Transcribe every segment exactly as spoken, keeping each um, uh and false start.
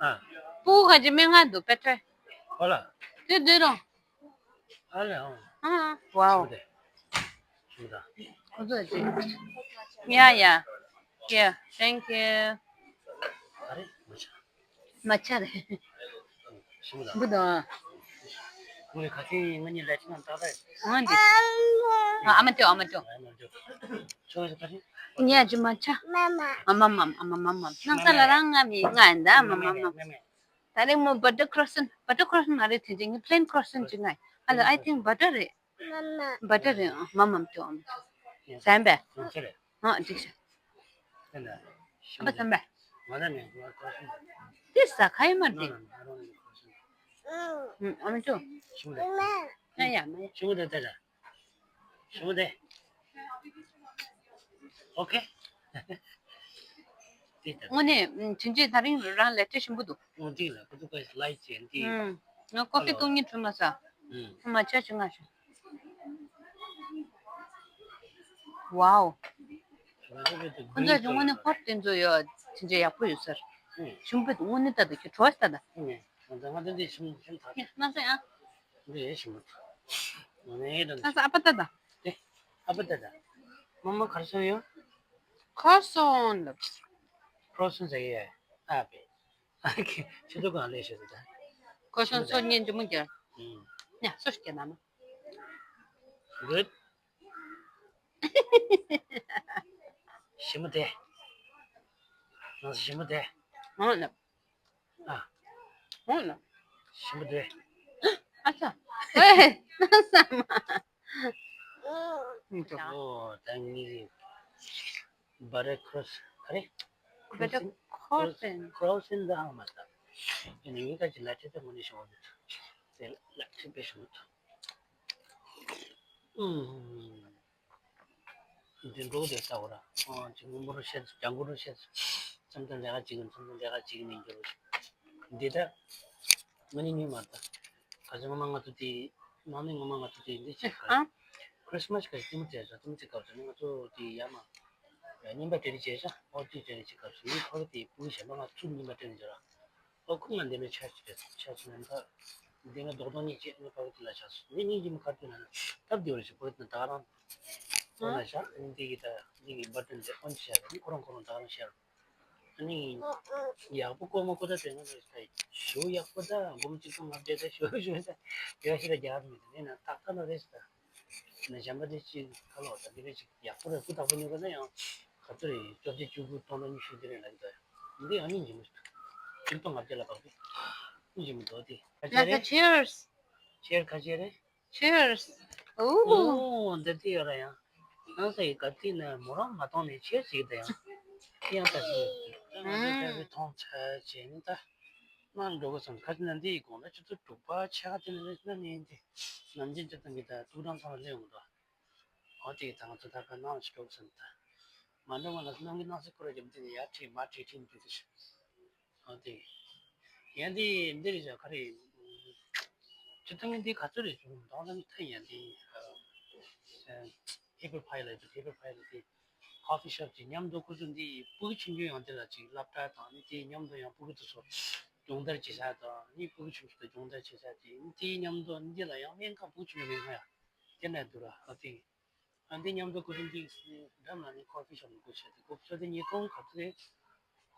ཨ། སྤུ་གུ་ཁ་ཅིག་སྨན་ཁང་འདུག་དཔེ་ཁྲོད། ཨོ་ལ། དེ་འདུག་རོ། ཨ་ལེ་ཨོ། ཨ། ཝའོ། ཞུ་དེ། ཞུ་ད། ཁོ་ཚོ་ཅིག་ཡ་ཡ། Yeah, thank you. ཨ་རེ་མ་ཆ། མ་ཆ་རེད། ཞུ་ད། འདུག་དང་། ངས་ཁ་སེང་ང་གཉིས་ལས་ཅི་ན་ཏག་ཏག་ཨ་འདི། ཨ་མ་ཏོ་ཨ་མ་ཏོ། ཨ་མ་ཏོ། ཁྱོད་ཀྱི་ཁ་སེང་། ངས་ཅི་མ་ཆ། མ་མ། ཨ་མ་མ། ཨ་མ་མ་མ། ནང་ས་ལ་རང་ང་མི་ང་ཡིན་ད་མ་མ་མ། ད་རེས་མོ་butter croissant, butter croissant མ་རེད་དེ་ཅིག་ངས་plain croissant ཅིག་ང་ཡིན། ཨ་ལ་I think butter རེད། Butter རེད། ཨ་མ་མ་ཏོ་ཨ་མ་ཏོ། ཟན་པས། ཨ་འགྲིག་ཤག་ཨ་ཕ་ཟན་པས། དེ་ཟ་ཁ་ཡིན་མ་རེད། ཨ་མ་ཏོ། ཡ་ཡ་མ་ཡ། དངོས་གནས་དྲིན་ཆེ། ད་རིང་རང་ལས་བྲེལ་ཞིམ་པོ་འདུག་ང་ཀོ་ཕི་བཏུང་ཉིན་བྲོས་མ་ས། ང་ཆ་ཞིག་ང་ཞིག་ཝའོ། ཁོང་ཚོ་ཞིག་དངོས་གནས་ཧོར་དེ་ཚོ་ཡོད་དྲིན་ཆེ་ཡག་པོ་ཡོད་ཟེར། ཞིམ་པོ་འདུག་དངོས་གནས་ལྟ་དུས་ཁྱོད་བྲོས་ལྟ་ད། ང་ཚོ་ང་ཚོ་འདི་ཞིམ་ཞིམ་ཐག་ང་ཚོ་ཡང་། འདི་ཡེ་ཞིམ་པོ་འདུག་ང་ནས་ད། ད་ས་ཨ་ཕ་ད་ད། དེ་ཨ་ཕ་ད་ད། མ་མ་གར་སོང་ཡོད། གར་སོང་ལབ། གར་སོང་ཟེར་གི་ཡ། ཨ་ཕས། ཨ་ཁེ་ཁྱེད་ཚོ་གང་ལས་ཤོད་ད། གར་སོང་ཚོ་གཉེན་འདི་མོ་རྒྱ། ཨུམ། ཉ་སོ་ཞིག་རྒྱ་ན་མ། གུད། ཞིམ་པོ་དེ། ང་ཞིམ་པོ་དེ། ཨང་ལབ། ཨ། ཨང་ལབ། ཞིམ་པོ་དེ། ཨ་ཙ། ཨེ། ན་ས་མ། ཨོ་ད་ངའི་butter croissant ག་རེ། Butter croissant. Croissant འདི་ཧང་མ་ད། ཡིན་ནའི་ངའི་ཁ་ཅིག་ལ་ཁྲི་ད་མོ་ནི་ཤོག་འདུག་དེ་ལ་ཁྲི་པའི་ཤོག་འདུག་ཨུམ། འདི་འགྲོ་གི་དེ་ལྟ་བུ་ར། ཨོ་ཅིག་སྔོན་པོ་རུ་བཤད་ལྗང་གུ་རུ་བཤད། མཚམས་མཚམས་ལས་ཀ་བྱེད་ཀྱི་མཚམས་མཚམས་ལས་ཀ་བྱེད་ཀྱི་མིན་འགྱུར། འདི་ལྟ། ང་ནི་ཉུལ་མ་ལྟ། ག་ཚོད་ངོ་མ་ང་ཚོ་དེ། ནང་ནས་ངོ་མ་ང་ཚོ་དེ་འདི་ཅིག་ག་ཨ། Christmas ག་ལྟད་མོ་བྱས་ས་ལྟད་མོ་ཅིག་སྐབས་སུ་ནི་ང་ཚོ་དེ་ཡ་མ། རྙིང་པ་གྲ་སྒྲིག་བྱས་ས་ཨོ་ཅིག་གྲ་སྒྲིག་ཅིག་སྐབས་སུ་ནི་ཁོ་ར་དེ་སྤུ་གུ་གཞན་པ་ང་ཚོ་རྙིང་པ་སྤྲད་ནས་འཇོག་ར། ཨོ་ཁོ་ང་འདི་ནས་ཆ་ཞིག་རེད་ཆ་ཞིག་ནམ་མཁའ། འདི་ནས་རྡོག་རྡོག་གཉིས་བྱས་ནས་ཕ་གི་དེ་ལ་ཆགས་སོང་ནི་གཉིས་ཀྱི་མི་ཁ་ཐུག་ན་ནི་སྟབས་བདེ་བ་རེད་ཞེས་ཁོ་ར་དེ་ད་ག་རང་། ཁོ་ན་བཞག་ནི་འདི་གི་ད་འདི་གི་འབར་ཐོན་དེ་ཨོན་བྱས་ནི་ཁོ་རང་ཁོ་རང་ད་ག་རང་བཤད་རོགས། ཨ་ནི། ཡག་པོ་ཀོ་མ་ཀོ་ད་དེ་ང་ཚོ་ཞུ་ཡག་པོ་ད་སྒོམ་གཅིག་པོ་ང་བསྡད་ད་ཞུ་ཞུ་ད་ཡོད་ཤི་ད་རྒྱག་མི་དེ་ནས་ན་ཏག་ཏག་ན་རེད་ད། ན་གཞན་པ་དེ་ཅིག་ཁ་ལོ་ད་དེ་རེད་ཅིག་ཡག་པོ་རེད་སྐུ་དག་པོ་ཉོ་ག་ན་ཡང་ག་ཚོད་རེད་བཅོ་བརྒྱད་བཅུ་དགུ་སྟོང་ན་ཉི་ཤུ་དེ་རེད་ལ་ད་འདི་ཨ་ནི་ཉི་མ་གཅིག་སྟོང་ང་བསྡད་ལ་བག་པི་ཉི་མ་དོ་དེ་ཁ་ཆེ་རེད། Cheers. Cheers ཁ་ཆེ་རེད། Cheers. ཨོ། འདི་དེ་ཡོད་ར་ཡང་། ནང་ས་ཡི་ག་ཏི་ན་མོ་རང་མ་གཏོང་ནས་ཆེར་ཞིག་ད་ཡང་། ཡང་ད་ཞིག་ང་ཚོ་ད་རེ་མཐོང་ཆ་བྱས་ནས་ད། མ་འགྲོ་གི་སོང་ཁ་ཅིག་ན་འདི་ཡི་དགོང་ད་ཆུ་ཚོད་དྲུག་པ་ཆ་ག་དེ་ན་རེ་ན་ནས་འདི། ནམ་རྒྱུན་ཅི་ཙམ་གྱི་ད་ཐུགས་དྲང་ཚང་བ་སླེབས་འོང་ད། ཨོ་དེ་ད་ང་ཚོ་ད་ག་ནང་ཞིག་འགྲོ་གི་སོང་ད། མ་འགྲོ་མ་ལ་ནང་གི་ནང་སེ་ཁོ་ར་རྒྱབ་འདི་ནས་ཡར་ཁྲིད་མར་ཁྲིད་ཁྲིད་འདུག་ད་ཞིག་ཨ་དེ། ཡང་དེ་འདི་རེད་ཤག་ག་རེ། སྤྱིར་བཏང་འདི་ག་ཚོད་རེད་ཞུ་མདོག་ལ་ནི་ཐ་ཡང་དེ། ཧེ་པར་ཕའི་ལ་དེ་ཧེ་པར་ཕའི་ལ་དེ། ཁོ་ཕི་ཤོབ་ཀྱི་མཉམ་དུ་ཁོ་ཚོ་འདི་སྤུ་གུ་ཆུང་ཆུང་ཡང་དེ་ལ་ཅིག་སློབ་གྲྭ་དང་ནི་དེ་མཉམ་དུ་ཡང་སྤུ་གུ་དེ་ཚོ་སྦྱོང་བརྡར་བྱེད་ས་དང་ནི་སྤུ་གུ་ཆུང་ཆུང་དང་སྦྱོང་བརྡར་བྱེད་ས་དེ་ནི་དེ་མཉམ་དུ་འདི་ལ་ཡང་སྨན་ཁང་སྤུ་གུ་ཆུང་ཆུང་སྨན་ཁང་ཡང་དེ་ན་འདུག་ར་ཨ་དེ། ཨ་འདི་མཉམ་དུ་ཁོ་ཚོ་འདི་འགྲམ་ལ་ནི་ཁོ་ཕི་ཤོབ་ནས་སྒོ་ཕྱེ་སྟེ་སྒོ་ཕྱེ་སྟེ་ཉིས་སྟོང་ག་ཚོད་རེད།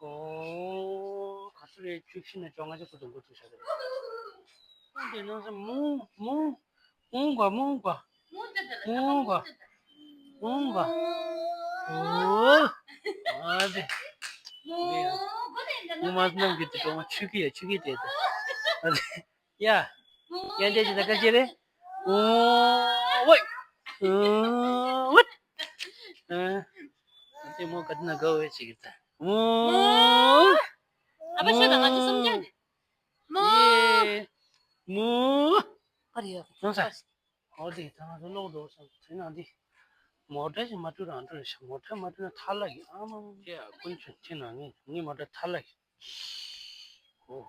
ཨོ་ག་ཚོད་རེད་བཅུ་བཞི་ནས་བཅོ་ལྔ་ཅིག་ཁོ་ཚོ་འགོ་ཚུགས་བཞག་གི་རེད། འདི་ནང་སེ་མུ་མུ་མུ་ག་མུ་ག་མུ་ག་མུ་ག་ཨོ་ཨ་འདི་འདི་ཡང་ངོ་མ་ནང་གི་དེ་གྲོགས་མོ་ཆུ་ཁི་ཡ་ཆུ་ཁི་དེ་དེ། ཡ། ཡ་འདྲ་ཅིག་ད་ག་ཅི་རེད། ཨོ་ཝེ། ཨོ་ཝེ། ཨ། ཨ་ཏེ་མོ་ག་ཏི་ན་ག་ཝེ་ཅིག་ད། ཨོ། ཨ་ཕ་ཤོད་དང་ང་ཚོ་སུམ་བརྒྱ་ནས། མོ། ཡེ། མོ། ཨ་རེ་ཡ། ནང་ས། ཨོ་དེ་ད་ང་ཚོ་ལོག་འགྲོ་སོང་དེ་ན་འདི། མོ་ཊ་ཞིག་མ་འགྲོ་རང་འགྲོ་རེད་ཤག་མོ་ཊ་མ་འགྲོ་ན་ཐར་ལ་གི་ཨ་མ་མ། ཀྱེ་ཀུན་མཁྱེན་ཁྱེད་ན་ངའི་ངའི་མོ་ཊ་ཐར་ལ་གི་ཨོ།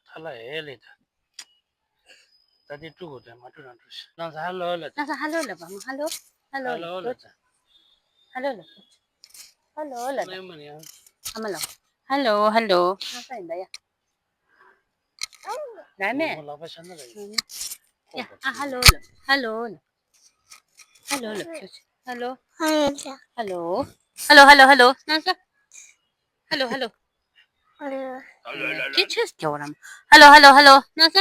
ཐ་ལ་ཨེ་ལེ་ད། ད་དེ་དཀྲུག་གོ་དེ་མ་དཀྲུག་རང་དཀྲུག་ཤི། ནང་ས་ཧ་ལོ་ལ་ད། ནང་ས་ཧ་ལོ་ལ་བ་མ་ཧ་ལོ། ཧ་ལོ་ཧ་ལོ་ལ་ད། ཧ་ལོ་ལ་ད། ཧ་ལོ་ལ་ད། ཨ་མ་ལ། ཧ་ལོ་ཧ་ལོ། ང་ས་ཡིན་པ་ཡ། ལ་མེ། ངོ་ལག་པ་ཤ་ན་ལ་ཡིན། ཡ་ཨ་ཧ་ལོ་ལ་ཧ་ལོ་ལ། ཧ་ལོ་ལ། ཧ་ལོ། ཧ་ལོ། ཧ་ལོ་ཧ་ལོ་ཧ་ལོ། ན་ས། ཧ་ལོ་ཧ་ལོ། ཧ་ལོ། ཧ་ལོ། ཁྱེད་ཆོས་སྐྱོ་རམ། ཧ་ལོ་ཧ་ལོ་ཧ་ལོ། ན་ས།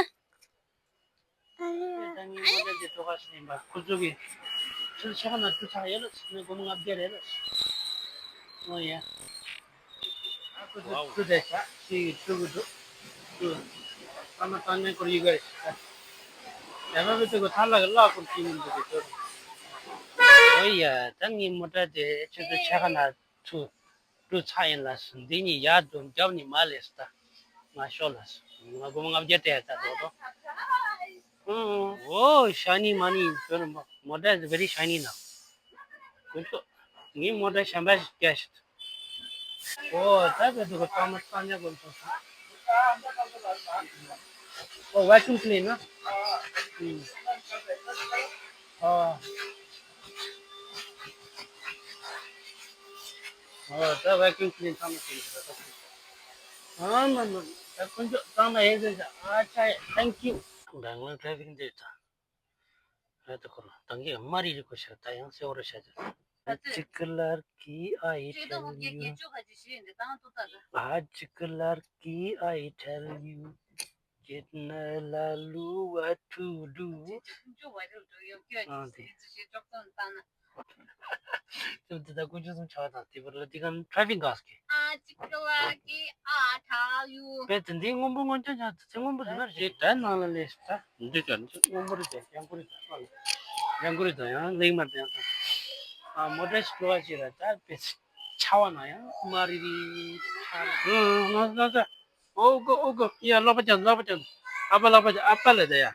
ད་ངའི་མོ་ཊ་དེ་ཐོག་ཁ་ཞིག་ཡིན་པ་ཁོ་ཚོ་གི་ཚུར་ཆགས་ན་ཚུར་ཆགས་ཡོད་ལ་ཟེར་ན་སྒོར་མོ་ལྔ་བརྒྱ་རེད་ལ་ཟེར། ཨོ་ཡ། ཨ་ཁོ་ཚོ་ཚུར་དེ་ཆགས་ཞིག་ཚུར་གི་འདུག་ཚུར་ཨ་མ་ཏང་ནས་སྐོར་ཡི་ག་རེད་ཟེར། ཡ་མ་བི་ཚོ་གི་ཐ་ལ་གི་གླ་སྐོར་གྱིས་མི་འདུག་གི་ཚུར། ཨོ་ཡ། ད་ངའི་མོ་ཊ་དེ་ཁྱེད་ཚོ་ཆགས་ན་ཚུར། ཀྲུ་ཚ་ཡིན་ལ་སུ་འདི་གཉིས་ཡར་དུ་རྒྱབ་ནི་མ་ལས་སུ་ད། ང་ཤོར་ལ་སུ་ང་སྒོར་མོ་ལྔ་བརྒྱ་སྤྲད་ད་དོ་དོ། ཨོ་ཤ་ནི་མ་ནི་ཡིན་ཟེར་མོ་ཊ་is very shiny now། ཀུན་ཏུ་ངའི་མོ་ཊ་གཞན་པ་ཞིག་སྐྱ་ཞིག་ཨོ་ད་བེ་དུ་གོ་ཏ་མ་ས་ཉ་གོ་ཏོ་ས། ཨོ་ཝེ་ཀུམ་ཀི་ལིན་ན། ཨོ། ཨོ་ད་ཝེ་ཀུམ་ཀི་ལིན་ཚང་མ་ཞིག་ཨ་མ་མ། ད་ཀུན་སྤྱོད་གཙང་མ་ཡིན་ཟེར་ཨ་ཅག་thank you། ད་ང་ཊ་རེ་ཕིག་འདི་ད། ཨ་ད་ཁོ་ན་ད་ངས་མ་རི་རི་གོ་ཤ་ད་ཡང་སེ་འོ་ར་ཤ་ད། ཨ་ཅིག་ལར་གི་ཨ་ཡི་ཊེལ་ཡུ། ཨ་ཅིག་ལར་གི་ཨ་ཡི་ཊེལ་ཡུ། Get na la lu wa to do. ཨ་དེ། དེ་ད་ཀུན་སྤྱོད་གསུམ་ཆགས་དང་དེ་བར་ལ་དེ་ག་ཊ་རེ་ཕིག་ག་སྐད། ཨ་ཅིག་ལ་ཀི་ཨ་ཐ་ཡུ། པས་དེ་འདི་སྔོན་པོ་སྔོན་ཆད་ཆགས་དེ་སྔོན་པོ་དེ་ན་རེད། ད་ནང་ལ་ལས་ད་འདི་ད་འདི་སྔོན་པོ་རེད་ད་ཡང་ཀུ་རེད་ད་ཡང་ཀུ་རེད་ད་ཡང་ལེགས་མ་དེ་ཡང་ད་ཨ་མོ་ཊ་ཞིག་འགྲོ་བ་ཞིག་ར་ད་པས། ཆ་བ་ན་ཡང་མ་རི་རི། ཨང་ཨང་ཨང་ཨང་། ཨོ་གོ་ཨོ་གོ་ཡ་ལག་པ་ཅན་ལག་པ་ཅན། ཨ་པ་ལག་པ་ཅན་ཨ་པ་ལ་ད་ཡ།